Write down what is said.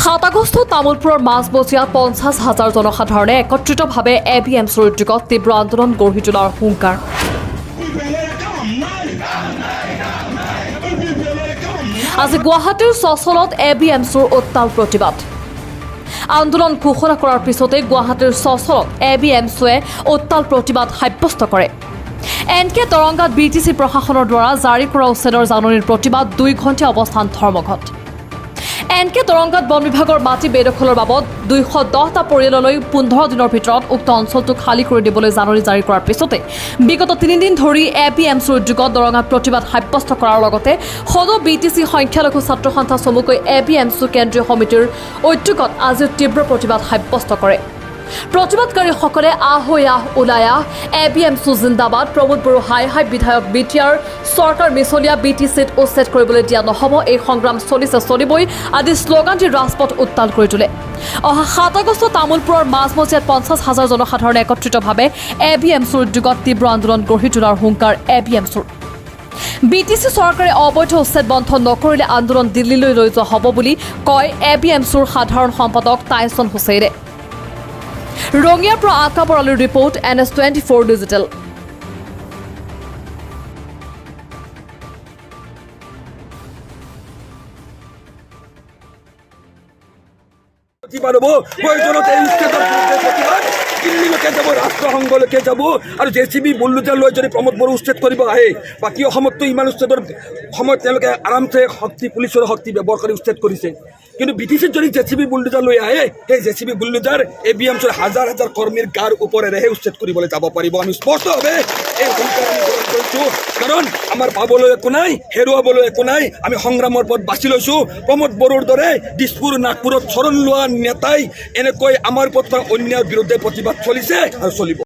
7 আগষ্ট তামোলপুৰৰ মাজমজিয়াত 50 হাজাৰ জনসাধাৰণে একত্ৰিতভাৱে এ বি এমছুৰ উদ্যোগত তীব্ৰ আন্দোলন গঢ়ি তোলাৰ হুংকাৰ। আজি গুৱাহাটীৰ চচলত এ বি এমছুৰ উত্তাল প্ৰতিবাদ। আন্দোলন ঘোষণা কৰাৰ পিছতে গুৱাহাটীৰ চচলত এ বি এমছুৱে উত্তাল প্ৰতিবাদ সাব্যস্ত কৰে। এন কে তৰংগাত বি টি চি প্ৰশাসনৰ দ্বাৰা জাৰি কৰা উচ্ছেদৰ জাননীৰ প্ৰতিবাদ, 2 ঘণ্টীয়া অৱস্থান ধৰ্মঘট। এন কে তৰংগাত বন বিভাগৰ মাটি বেদখলৰ বাবদ 210টা পৰিয়াললৈ 15 দিনৰ ভিতৰত উক্ত অঞ্চলটো খালী কৰি দিবলৈ জাননী জাৰি কৰাৰ পিছতে বিগত 3 দিন ধৰি এ বি এমছুৰ উদ্যোগত দৰঙাত প্ৰতিবাদ সাব্যস্ত কৰাৰ লগতে সদৌ বি টি চি সংখ্যালঘু ছাত্ৰ সন্থা চমুকৈ এ বি এমছু কেন্দ্ৰীয় সমিতিৰ উদ্যোগত আজিও তীব্ৰ প্ৰতিবাদ সাব্যস্ত কৰে। প্ৰতিবাদকাৰীসকলে আহ হৈ আহ, ওলাই আহ, এ বি এমছু জিন্দাবাদ, প্ৰমোদ বড়ো হাই হাই, বিধায়ক, বি টি আৰ চৰকাৰ মিছলীয়া, বি টি চিত উচ্ছেদ কৰিবলৈ দিয়া নহ'ব, এই সংগ্ৰাম চলিছে চলিবই আদি শ্লোগান দি ৰাজপথ উত্তাল কৰি তোলে। অহা 7 আগষ্ট তামোলপুৰৰ মাজমজিয়াত 50 হাজাৰ জনসাধাৰণে একত্ৰিতভাৱে এ বি এমছুৰ উদ্যোগত তীব্ৰ আন্দোলন গঢ়ি তোলাৰ হুংকাৰ A B এমছুৰ। B T C চৰকাৰে অবৈধ উচ্ছেদ বন্ধ নকৰিলে আন্দোলন দিল্লীলৈ লৈ যোৱা হ'ব বুলি কয় এ বি এমছুৰ সাধাৰণ সম্পাদক টাইছন হুছেইনে। ৰঙিয়াৰ পৰা আকা বৰালীৰ ৰিপৰ্ট, এন এছ 24 ডিজিটেল। প্ৰতিবাদ হ'ব। প্ৰয়োজনত এই উচ্ছেদৰ বিৰুদ্ধে প্ৰতিবাদ দিল্লীলৈকে যাব, ৰাষ্ট্ৰসংঘলৈকে যাব আৰু জে চি বি, বুলডোজাৰ লৈ যদি প্ৰমোদ বড়ো উচ্ছেদ কৰিব আহে, বাকী অসমততো ইমান উচ্ছেদৰ সময়ত তেওঁলোকে আৰামছে শক্তি, পুলিচৰ শক্তি ব্যৱহাৰ কৰি উচ্ছেদ কৰিছে। কিন্তু বি টি চিত যদি জে চি বি, বুলডোজাৰ লৈ আহে, সেই J C B, bulldozer A B এমছৰ হাজাৰ হাজাৰ কৰ্মীৰ গাৰ ওপৰেৰেহে উচ্ছেদ কৰিবলৈ যাব পাৰিব। আমি স্পষ্টভাৱে এই হুংকাৰ আমি গ্ৰহণ কৰিছোঁ, কাৰণ আমাৰ পাবলৈ একো নাই, হেৰুৱাবলৈ একো নাই। আমি সংগ্ৰামৰ পথ বাছি লৈছোঁ। প্ৰমোদ বড়োৰ দৰে দিছপুৰ, নাগপুৰত শৰণ লোৱা নেতাই এনেকৈ আমাৰ ওপৰত কৰা অন্যায়ৰ বিৰুদ্ধে প্ৰতিবাদ চলিছে আৰু চলিব।